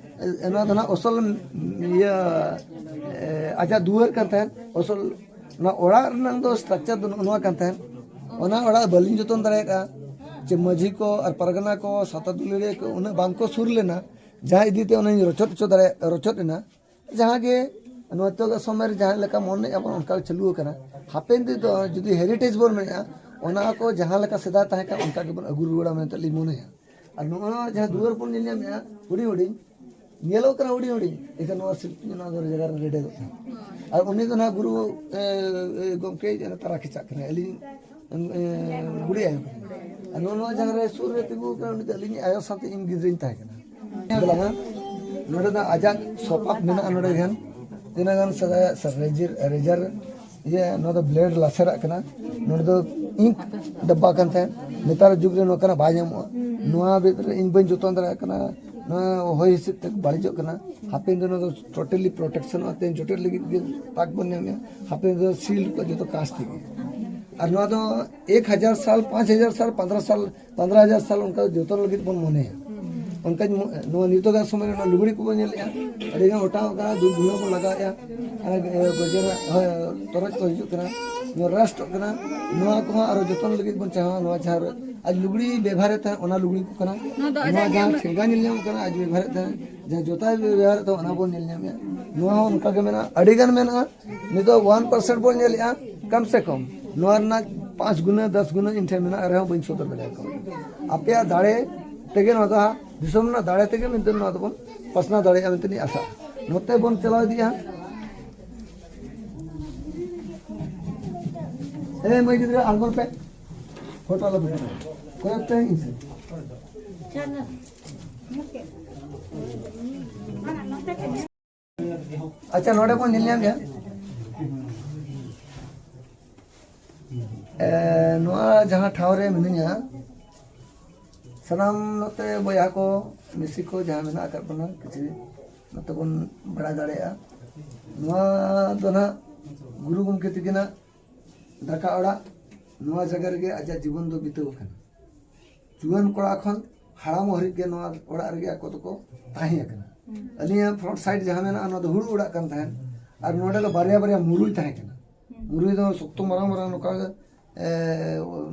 ᱱᱚᱣᱟ ᱫᱚ ᱱᱟᱜ ᱚᱥᱚᱞ ᱤᱭᱟᱹ ᱟᱡᱟᱜ ᱫᱩᱣᱟᱹᱨ ᱠᱟᱱ ᱛᱟᱦᱮᱸᱫ, ᱚᱥᱚᱞ ᱚᱱᱟ ᱚᱲᱟᱜ ᱨᱮᱱᱟᱜ ᱫᱚ ᱥᱴᱨᱟᱠᱪᱟᱨ ᱫᱚ ᱱᱚᱜᱼᱚ ᱱᱚᱣᱟ ᱠᱟᱱ ᱛᱟᱦᱮᱸᱫ᱾ ᱚᱱᱟ ᱚᱲᱟᱜ ᱵᱟᱹᱞᱤᱧ ᱡᱚᱛᱚᱱ ᱫᱟᱲᱮᱭᱟᱜᱼᱟ, ᱪᱮ ᱢᱟᱹᱡᱷᱤ ᱠᱚ ᱟᱨ ᱯᱟᱨᱜᱟᱱᱟ ᱠᱚ, ᱥᱟᱶᱛᱟ ᱫᱩᱞᱟᱹᱲᱤᱭᱟᱹ ᱠᱚ ᱩᱱᱟᱹᱜ ᱵᱟᱝ ᱠᱚ ᱥᱩᱨ ᱞᱮᱱᱟ, ᱡᱟᱦᱟᱸ ᱤᱫᱤ ᱛᱮ ᱚᱱᱟᱧ ᱨᱚᱪᱚᱫ ᱦᱚᱪᱚ ᱫᱟᱲᱮᱭᱟᱜ, ᱨᱚᱪᱚᱫ ᱮᱱᱟ᱾ ᱡᱟᱦᱟᱸ ᱜᱮ ᱱᱤᱛᱚᱜᱟᱜ ᱥᱚᱢᱚᱭ ᱨᱮ ᱡᱟᱦᱟᱸ ᱞᱮᱠᱟ ᱢᱚᱱᱮᱭᱮᱫᱼᱟ ᱵᱚᱱ ᱚᱱᱠᱟ ᱜᱮ ᱪᱟᱹᱞᱩ ᱟᱠᱟᱱᱟ᱾ ᱦᱟᱯᱮᱱ ᱫᱤᱱ ᱫᱚ ᱡᱩᱫᱤ ᱦᱮᱨᱤᱴᱮᱡᱽ ᱵᱚᱱ ᱢᱮᱱᱮᱫᱼᱟ, ᱚᱱᱟ ᱠᱚ ᱡᱟᱦᱟᱸ ᱞᱮᱠᱟ ᱥᱮᱫᱟᱭ ᱛᱟᱦᱮᱸ ᱠᱟᱱᱟ ᱚᱱᱠᱟ ᱜᱮᱵᱚᱱ ᱟᱹᱜᱩ ᱨᱩᱣᱟᱹᱲᱟ ᱢᱮᱱᱛᱮ ᱞᱤᱧ ᱢᱚᱱᱮᱭᱟ᱾ ᱟᱨ ᱱᱚᱜᱼᱚ ᱱᱚᱣᱟ ᱡᱟᱦᱟᱸ ᱫᱩᱣᱟᱹᱨ ᱵᱚᱱ ᱧᱮᱞ ᱧᱟᱢᱮᱫᱼᱟ ᱦᱩᱰᱤᱧ ᱦᱩᱰᱤᱧ, ᱧᱮᱞᱚᱜ ᱠᱟᱱᱟ ᱦᱩᱰᱤᱧ ᱦᱩᱰᱤᱧ, ᱮᱱᱠᱷᱟᱱ ᱱᱚᱣᱟ ᱥᱤᱞᱯᱤᱧ ᱚᱱᱟ ᱫᱚ ᱡᱟᱭᱜᱟ ᱨᱮ ᱨᱮᱰᱮᱫᱚᱜ ᱠᱟᱱᱟ᱾ ᱟᱨ ᱩᱱᱤ ᱫᱚ ᱱᱟᱦᱟᱜ ᱜᱩᱨᱩ, ᱮ, ᱮ, ᱜᱚᱢᱠᱮ ᱡᱟᱦᱟᱸ ᱛᱟᱨᱟ ᱠᱮᱪᱟᱜ ᱠᱟᱱᱟᱭ, ᱟᱹᱞᱤᱧ, ᱮ, ᱵᱩᱰᱷᱤ ᱟᱭᱳ ᱠᱟᱱᱟᱭ᱾ ᱟᱨ ᱱᱚᱜᱼᱚ ᱱᱚᱣᱟ ᱡᱟᱦᱟᱸ ᱨᱮ ᱥᱩᱨ ᱨᱮ ᱛᱤᱸᱜᱩ ᱠᱟᱱᱟ, ᱩᱱᱤ ᱫᱚ ᱟᱹᱞᱤᱧ ᱟᱭᱳ ᱥᱟᱶᱛᱮ ᱤᱧ ᱜᱤᱫᱽᱨᱟᱹᱧ ᱛᱟᱦᱮᱸ ᱠᱟᱱᱟ᱾ ᱧᱮᱞ ᱟᱞᱟᱝ ᱦᱟᱸᱜ, ᱱᱚᱰᱮ ᱫᱚ ᱟᱡᱟᱜ ᱥᱚᱯᱟᱛ ᱢᱮᱱᱟᱜᱼᱟ, ᱱᱚᱰᱮ ᱜᱮ ᱦᱟᱸᱜ ᱛᱤᱱᱟᱹᱜ ᱜᱟᱱ ᱥᱮᱫᱟᱭᱟᱜ ᱥᱮ ᱨᱮᱡᱟᱨ, ᱨᱮᱡᱟᱨ ᱤᱭᱟᱹ, ᱱᱚᱣᱟ ᱫᱚ ᱵᱞᱮᱰ ᱞᱟᱥᱮᱨᱟᱜ ᱠᱟᱱᱟ᱾ ᱱᱚᱰᱮ ᱫᱚ ᱤᱝᱠ ᱰᱟᱵᱵᱟ ᱠᱟᱱ ᱛᱟᱦᱮᱸᱫ, ᱱᱮᱛᱟᱨ ᱡᱩᱜᱽ ᱨᱮ ᱱᱚᱝᱠᱟᱱᱟᱜ ᱵᱟᱭ ᱧᱟᱢᱚᱜᱼᱟ᱾ ᱱᱚᱣᱟ ᱵᱷᱤᱛᱨᱤ ᱨᱮ ᱤᱧ ᱵᱟᱹᱧ ᱡᱚᱛᱚᱱ ᱫᱟᱲᱮᱭᱟᱜ ᱠᱟᱱᱟ, ᱱᱚᱣᱟ ᱦᱚᱭ ᱦᱤᱸᱥᱤᱫ ᱛᱮ ᱵᱟᱹᱲᱤᱡᱚᱜ ᱠᱟᱱᱟ᱾ ᱦᱟᱯᱮᱱ ᱫᱤᱱ ᱱᱚᱣᱟ ᱫᱚ ᱴᱳᱴᱟᱞᱤ ᱯᱨᱚᱴᱮᱠᱥᱚᱱᱚᱜᱼᱟ, ᱛᱮᱦᱮᱧ ᱡᱚᱴᱮᱫ ᱞᱟᱹᱜᱤᱫ ᱜᱮ ᱛᱟᱠ ᱵᱚᱱ ᱧᱟᱢᱮᱜᱼᱟ᱾ ᱦᱟᱯᱮᱱ ᱫᱤᱱ ᱫᱚ ᱥᱤᱞᱰ ᱠᱚ ᱡᱚᱛᱚ ᱠᱟᱸᱪ ᱛᱮᱜᱮ᱾ ᱟᱨ ᱱᱚᱣᱟ ᱫᱚ ᱮᱠ ᱦᱟᱡᱟᱨ ᱥᱟᱞ, ᱯᱟᱸᱪ ᱦᱟᱡᱟᱨ ᱥᱟᱞ, ᱯᱚᱱᱫᱽᱨᱚ ᱥᱟᱞ, ᱯᱚᱱᱫᱽᱨᱚ ᱦᱟᱡᱟᱨ ᱥᱟᱞ ᱚᱱᱠᱟ ᱡᱚᱛᱚᱱ ᱞᱟᱹᱜᱤᱫ ᱵᱚᱱ ᱢᱚᱱᱮᱭᱟ᱾ ᱚᱱᱠᱟᱧ ᱢᱚ-, ᱱᱚᱣᱟ ᱱᱤᱛᱚᱜᱟᱜ ᱥᱚᱢᱚᱭ ᱨᱮ ᱚᱱᱟ ᱞᱩᱜᱽᱲᱤ ᱠᱚᱵᱚᱱ ᱧᱮᱞᱮᱜᱼᱟ, ᱟᱹᱰᱤ ᱜᱟᱱ ᱚᱴᱟᱝᱚᱜ ᱠᱟᱱᱟ, ᱫᱷᱩᱯ ᱫᱷᱩᱲᱟᱹ ᱵᱚᱱ ᱞᱟᱜᱟᱣᱮᱜᱼᱟ, ᱟᱨ, ᱮ, ᱜᱚᱡᱮ ᱨᱮᱱᱟᱜ, ᱦᱳᱭ, ᱛᱚᱨᱚᱡ ᱠᱚ ᱦᱤᱡᱩᱜ ᱠᱟᱱᱟ, ᱱᱚᱣᱟ ᱨᱟᱥᱴᱚᱜ ᱠᱟᱱᱟ᱾ ᱱᱚᱣᱟ ᱠᱚᱦᱚᱸ ᱟᱨᱚ ᱡᱚᱛᱚᱱ ᱞᱟᱹᱜᱤᱫ ᱵᱚᱱ ᱪᱟᱦᱟᱣᱟ᱾ ᱱᱚᱣᱟ ᱡᱟᱦᱟᱸ ᱨᱮ ᱟᱡ ᱞᱩᱜᱽᱲᱤ ᱵᱮᱵᱷᱟᱨᱮᱫ ᱛᱟᱦᱮᱸᱫ, ᱚᱱᱟ ᱞᱩᱜᱽᱲᱤ ᱠᱚ ᱠᱟᱱᱟ᱾ ᱱᱚᱣᱟ ᱫᱚ ᱟᱡᱟᱜ ᱱᱚᱣᱟ ᱡᱟᱦᱟᱸ ᱧᱟᱢ ᱴᱷᱮᱸᱜᱟ ᱧᱮᱞ ᱧᱟᱢᱚᱜ ᱠᱟᱱᱟ, ᱟᱡ ᱵᱮᱵᱷᱟᱨᱮᱫ ᱛᱟᱦᱮᱸᱫ, ᱡᱟᱦᱟᱸ ᱡᱚᱛᱟᱭ ᱵᱮᱵᱷᱟᱨᱮᱫ ᱛᱟᱦᱮᱸᱫ, ᱚᱱᱟ ᱵᱚᱱ ᱧᱮᱞ ᱧᱟᱢᱮᱜᱼᱟ᱾ ᱱᱚᱣᱟ ᱦᱚᱸ ᱚᱱᱠᱟ ᱜᱮ ᱢᱮᱱᱟᱜᱼᱟ, ᱟᱹᱰᱤ ᱜᱟᱱ ᱢᱮᱱᱟᱜᱼᱟ᱾ ᱱᱤᱛᱚᱜ ᱚᱣᱟᱱ ᱯᱟᱨᱥᱮᱱᱴ ᱵᱚᱱ ᱧᱮᱞᱮᱜᱼᱟ, ᱠᱚᱢ ᱥᱮ ᱠᱚᱢ ᱱᱚᱣᱟ ᱨᱮᱱᱟᱜ ᱯᱟᱸᱪ ᱜᱩᱱᱟᱹ, ᱫᱚᱥ ᱜᱩᱱᱟᱹ ᱤᱧ ᱴᱷᱮᱱ ᱢᱮᱱᱟᱜ ᱨᱮᱦᱚᱸ ᱵᱟᱹᱧ ᱥᱚᱫᱚᱨ ᱫᱟᱲᱮᱭᱟᱠᱚ ᱠᱟᱱᱟ᱾ ᱟᱯᱮᱭᱟᱜ ᱫᱟᱲᱮ ᱛᱮᱜᱮ ᱱᱚᱣᱟ ᱫᱚ ᱦᱟᱸᱜ, ᱫᱤᱥᱚᱢ ᱨᱮᱱᱟᱜ ᱫᱟᱲᱮ ᱛᱮᱜᱮ ᱢᱮᱱᱛᱮ ᱱᱚᱣᱟ ᱫᱚᱵᱚᱱ ᱯᱟᱥᱱᱟᱣ ᱫᱟᱲᱮᱭᱟᱜᱼᱟ ᱢᱮᱱᱛᱮ ᱤᱧ ᱟᱥᱟᱜᱼᱟ᱾ ᱱᱚᱛᱮ ᱵᱚᱱ ᱪᱟᱞᱟᱣ ᱤᱫᱤᱜᱼᱟ᱾ ᱮ ᱢᱟᱹᱭ ᱜᱤᱫᱽᱨᱟᱹ, ᱟᱬᱜᱚᱱ ᱯᱮ, ᱯᱷᱳᱴᱳ ᱟᱞᱚ ᱯᱮ ᱠᱚᱭᱚᱜ ᱯᱮ ᱤᱧ ᱥᱮᱫ᱾ ᱟᱪᱪᱷᱟ, ᱱᱚᱰᱮ ᱵᱚᱱ ᱧᱮᱞ ᱧᱟᱢ ᱜᱮᱭᱟ᱾ ᱮ, ᱱᱚᱣᱟ ᱡᱟᱦᱟᱸ ᱴᱷᱟᱶ ᱨᱮ ᱢᱤᱱᱟᱹᱧᱟ, ᱥᱟᱱᱟᱢ ᱱᱚᱛᱮ ᱵᱚᱭᱦᱟ ᱠᱚ, ᱢᱤᱥᱤ ᱠᱚ ᱡᱟᱦᱟᱸ ᱢᱮᱱᱟᱜ ᱟᱠᱟᱫ ᱵᱚᱱᱟ, ᱠᱤᱪᱷᱩ ᱱᱚᱛᱮ ᱵᱚᱱ ᱵᱟᱲᱟᱭ ᱫᱟᱲᱮᱭᱟᱜᱼᱟ᱾ ᱱᱚᱣᱟ ᱫᱚ ᱱᱟᱦᱟᱜ ᱜᱩᱨᱩ ᱜᱚᱢᱠᱮ ᱛᱤᱠᱤᱱᱟᱜ ᱫᱟᱠᱟ ᱚᱲᱟᱜ᱾ ᱱᱚᱣᱟ ᱡᱟᱭᱜᱟ ᱨᱮᱜᱮ ᱟᱡᱟᱜ ᱡᱤᱵᱚᱱ ᱫᱚ ᱵᱤᱛᱟᱹᱣ ᱟᱠᱟᱱᱟ᱾ ᱡᱩᱣᱟᱹᱱ ᱠᱚᱲᱟ ᱠᱷᱚᱱ ᱦᱟᱲᱟᱢᱚᱜ ᱦᱟᱹᱨᱤᱡ ᱜᱮ ᱱᱚᱣᱟ ᱚᱲᱟᱜ ᱨᱮᱜᱮ ᱟᱠᱚ ᱫᱚᱠᱚ ᱛᱟᱦᱮᱸ ᱟᱠᱟᱱᱟ᱾ ᱟᱹᱞᱤᱧᱟᱜ ᱯᱷᱨᱚᱱᱴ ᱥᱟᱭᱤᱰ ᱡᱟᱦᱟᱸ ᱢᱮᱱᱟᱜᱼᱟ, ᱚᱱᱟ ᱫᱚ ᱦᱩᱲᱩ ᱚᱲᱟᱜ ᱠᱟᱱ ᱛᱟᱦᱮᱸᱫ᱾ ᱟᱨ ᱱᱚᱰᱮ ᱫᱚ ᱵᱟᱨᱭᱟ ᱵᱟᱨᱭᱟ ᱢᱩᱨᱩᱭ ᱛᱟᱦᱮᱸ ᱠᱟᱱᱟ᱾ ᱢᱩᱨᱩᱭ ᱫᱚ ᱥᱚᱠᱛᱚ ᱢᱟᱨᱟᱝ ᱢᱟᱨᱟᱝ ᱱᱚᱝᱠᱟ ᱜᱮ, ᱮ,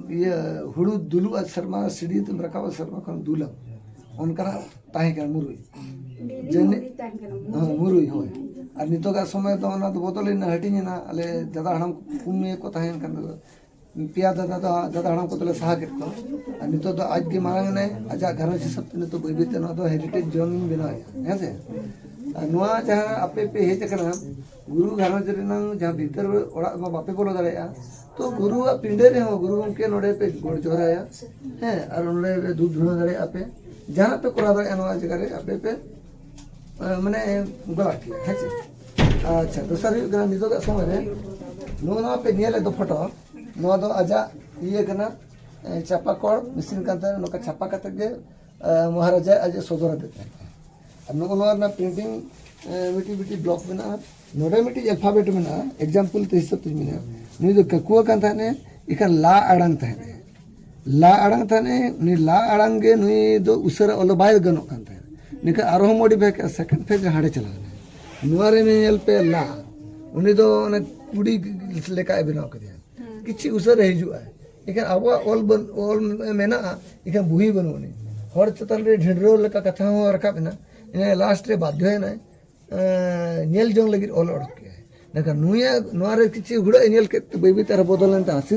ᱤᱭᱟᱹ, ᱦᱩᱲᱩ ᱫᱩᱞᱩᱜᱼᱟ ᱥᱮᱨᱢᱟ, ᱥᱤᱲᱤ ᱛᱮᱢ ᱨᱟᱠᱟᱵᱟ, ᱥᱮᱨᱢᱟ ᱠᱷᱚᱱ ᱫᱩᱞᱟᱢ, ᱚᱱᱠᱟᱱᱟᱜ ᱛᱟᱦᱮᱸ ᱠᱟᱱᱟ ᱢᱩᱨᱩᱭ᱾ ᱡᱟᱹᱱᱤᱡ ᱦᱮᱸ, ᱢᱩᱨᱩᱭ, ᱦᱳᱭ᱾ ᱟᱨ ᱱᱤᱛᱚᱜᱟᱜ ᱥᱚᱢᱚᱭ ᱫᱚ ᱚᱱᱟ ᱫᱚ ᱵᱚᱫᱚᱞᱮᱱᱟ, ᱦᱟᱹᱴᱤᱧ ᱮᱱᱟ᱾ ᱟᱞᱮ ᱫᱟᱫᱟ ᱦᱟᱲᱟᱢ ᱠᱚ ᱯᱩᱱ ᱜᱮᱠᱚ ᱛᱟᱦᱮᱸ ᱠᱟᱱ ᱫᱚ, ᱯᱮᱭᱟ ᱫᱟᱫᱟ ᱫᱚ, ᱫᱟᱫᱟ ᱦᱟᱲᱟᱢ ᱠᱚᱫᱚᱞᱮ ᱥᱟᱦᱟ ᱠᱮᱫ ᱠᱚᱣᱟ᱾ ᱟᱨ ᱱᱤᱛᱚᱜ ᱫᱚ ᱟᱡ ᱜᱮ ᱢᱟᱨᱟᱝ ᱮᱱᱟᱭ, ᱟᱡᱟᱜ ᱜᱷᱟᱨᱚᱸᱡᱽ ᱦᱤᱥᱟᱹᱵ ᱛᱮ ᱱᱤᱛᱚᱜ ᱵᱟᱹᱭ ᱵᱟᱹᱭ ᱛᱮ ᱱᱚᱣᱟ ᱫᱚ ᱦᱮᱨᱤᱴᱮᱡᱽ ᱡᱳᱱ ᱤᱧ ᱵᱮᱱᱟᱣᱮᱫᱼᱟ, ᱦᱮᱸ ᱥᱮ᱾ ᱟᱨ ᱱᱚᱣᱟ ᱡᱟᱦᱟᱸ ᱟᱯᱮ ᱯᱮ ᱦᱮᱡ ᱟᱠᱟᱱᱟ, ᱜᱩᱨᱩ ᱜᱷᱟᱨᱚᱸᱡᱽ ᱨᱮᱱᱟᱝ ᱡᱟᱦᱟᱸ ᱵᱷᱤᱛᱟᱹᱨ ᱚᱲᱟᱜ ᱢᱟ ᱵᱟᱯᱮ ᱵᱚᱞᱚ ᱫᱟᱲᱮᱭᱟᱜᱼᱟ, ᱛᱚ ᱜᱩᱨᱩᱣᱟᱜ ᱯᱤᱸᱰᱟᱹ ᱨᱮᱦᱚᱸ ᱜᱩᱨᱩ ᱜᱚᱢᱠᱮ ᱱᱚᱰᱮ ᱯᱮ ᱜᱚᱰ ᱡᱚᱦᱟᱨᱟᱭᱟ, ᱦᱮᱸ, ᱟᱨ ᱱᱚᱰᱮ ᱯᱮ ᱫᱷᱩᱯ ᱫᱷᱩᱬᱟᱹ ᱫᱟᱲᱮᱭᱟᱜᱼᱟ ᱯᱮ, ᱡᱟᱦᱟᱸ ᱯᱮ ᱠᱚᱨᱟᱣ ᱫᱟᱲᱮᱭᱟᱜᱼᱟ ᱱᱚᱣᱟ ᱡᱟᱭᱜᱟ ᱨᱮ ᱟᱯᱮ ᱯᱮ, ᱮ, ᱢᱟᱱᱮ, ᱜᱚᱲᱟ ᱠᱮᱭᱟ, ᱦᱮᱸ ᱪᱮ? ᱟᱪᱪᱷᱟ, ᱫᱚᱥᱟᱨ ᱦᱩᱭᱩᱜ ᱠᱟᱱᱟ, ᱱᱤᱛᱚᱜᱟᱜ ᱥᱚᱢᱚᱭ ᱨᱮ ᱱᱚᱜᱼᱚ ᱱᱚᱣᱟ ᱯᱮ ᱧᱮᱞᱮᱫ ᱫᱚ ᱯᱷᱳᱴᱳ, ᱱᱚᱣᱟ ᱫᱚ ᱟᱡᱟᱜ ᱤᱭᱟᱹ ᱠᱟᱱᱟ, ᱮ, ᱪᱟᱯᱟ ᱠᱚᱲ ᱢᱮᱥᱤᱱ ᱠᱟᱱ ᱛᱟᱦᱮᱸᱫ, ᱱᱚᱝᱠᱟ ᱪᱷᱟᱯᱟ ᱠᱟᱛᱮ ᱜᱮ, ᱮ, ᱢᱚᱦᱟᱨᱟᱡᱟ ᱟᱡ ᱮ ᱥᱚᱫᱚᱨ ᱟᱫᱮ ᱛᱟᱦᱮᱸᱫ᱾ ᱟᱨ ᱱᱚᱜᱼᱚ ᱱᱚᱣᱟ ᱨᱮᱱᱟᱜ ᱯᱨᱤᱱᱴᱤᱝ, ᱮ, ᱢᱤᱫᱴᱤᱡ ᱢᱤᱫᱴᱤᱡ ᱵᱞᱚᱠ ᱢᱮᱱᱟᱜᱼᱟ, ᱱᱚᱰᱮ ᱢᱤᱫᱴᱤᱡ ᱟᱞᱯᱷᱟᱵᱮᱴ ᱢᱮᱱᱟᱜᱼᱟ, ᱮᱠᱡᱟᱢᱯᱚᱞ ᱛᱮ ᱦᱤᱥᱟᱹᱵ ᱛᱮᱧ ᱢᱮᱱᱟ, ᱱᱩᱭ ᱫᱚ ᱠᱟᱹᱠᱩᱣᱟᱹ ᱠᱟᱱ ᱛᱟᱦᱮᱸᱫ ᱮ, ᱮᱱᱠᱷᱟᱱ ᱞᱟ ᱟᱲᱟᱝ ᱛᱟᱦᱮᱸᱫ ᱮ, ᱞᱟ ᱟᱲᱟᱝ ᱛᱟᱦᱮᱸᱫ ᱮ, ᱩᱱᱤ ᱞᱟ ᱟᱲᱟᱝ ᱜᱮ ᱱᱩᱭ ᱫᱚ ᱩᱥᱟᱹᱨᱟ ᱚᱞ ᱫᱚ ᱵᱟᱭ ᱜᱟᱱᱚᱜ ᱠᱟᱱ ᱛᱟᱦᱮᱸᱫ᱾ ᱱᱤᱝᱠᱟ ᱟᱨᱦᱚᱸ ᱢᱚᱰᱤᱯᱷᱟᱭ ᱠᱮᱫᱼᱟ, ᱥᱮᱠᱮᱱᱰ ᱯᱷᱮᱡᱽ ᱨᱮ ᱦᱟᱸᱰᱮ ᱪᱟᱞᱟᱣ ᱮᱱᱟ᱾ ᱱᱚᱣᱟ ᱨᱮ ᱧᱮᱞ ᱯᱮ ᱞᱟ, ᱩᱱᱤ ᱫᱚ ᱚᱱᱮ ᱠᱩᱲᱤ ᱞᱮᱠᱟᱭ ᱵᱮᱱᱟᱣ ᱠᱮᱫᱮᱭᱟ᱾ ᱠᱤᱪᱷᱩ ᱩᱥᱟᱹᱨᱟ ᱦᱤᱡᱩᱜᱼᱟ, ᱮᱱᱠᱷᱟᱱ ᱟᱵᱚᱣᱟᱜ ᱚᱞ ᱵᱟᱹᱱ-, ᱚᱞ ᱢᱮᱱᱟᱜᱼᱟ, ᱮᱱᱠᱷᱟᱱ ᱵᱩᱦᱤ ᱵᱟᱹᱱᱩᱜ ᱟᱹᱱᱤᱡ᱾ ᱦᱚᱲ ᱪᱮᱛᱟᱱ ᱨᱮ ᱰᱷᱤᱸᱰᱨᱟᱹᱣ ᱞᱮᱠᱟ ᱠᱟᱛᱷᱟ ᱦᱚᱸ ᱨᱟᱠᱟᱵ ᱮᱱᱟ, ᱮᱱᱮ ᱞᱟᱥᱴ ᱨᱮ ᱵᱟᱫᱽᱫᱷᱚᱭᱮᱱᱟᱭ, ᱮᱸ, ᱧᱮᱞ ᱡᱚᱝ ᱞᱟᱹᱜᱤᱫ ᱚᱞ ᱚᱰᱚᱠ ᱠᱮᱜᱼᱟᱭ᱾ ᱢᱮᱱᱠᱷᱟᱱ ᱱᱩᱭᱟᱜ, ᱱᱚᱣᱟ ᱨᱮ ᱠᱤᱪᱷᱩ ᱦᱩᱲᱟᱹᱜ ᱮ ᱧᱮᱞ ᱠᱮᱫ ᱛᱮ ᱵᱟᱹᱭ ᱵᱟᱹᱭ ᱛᱮ ᱟᱨᱦᱚᱸ ᱵᱚᱫᱚᱞ ᱮᱱ ᱛᱟᱭᱟ᱾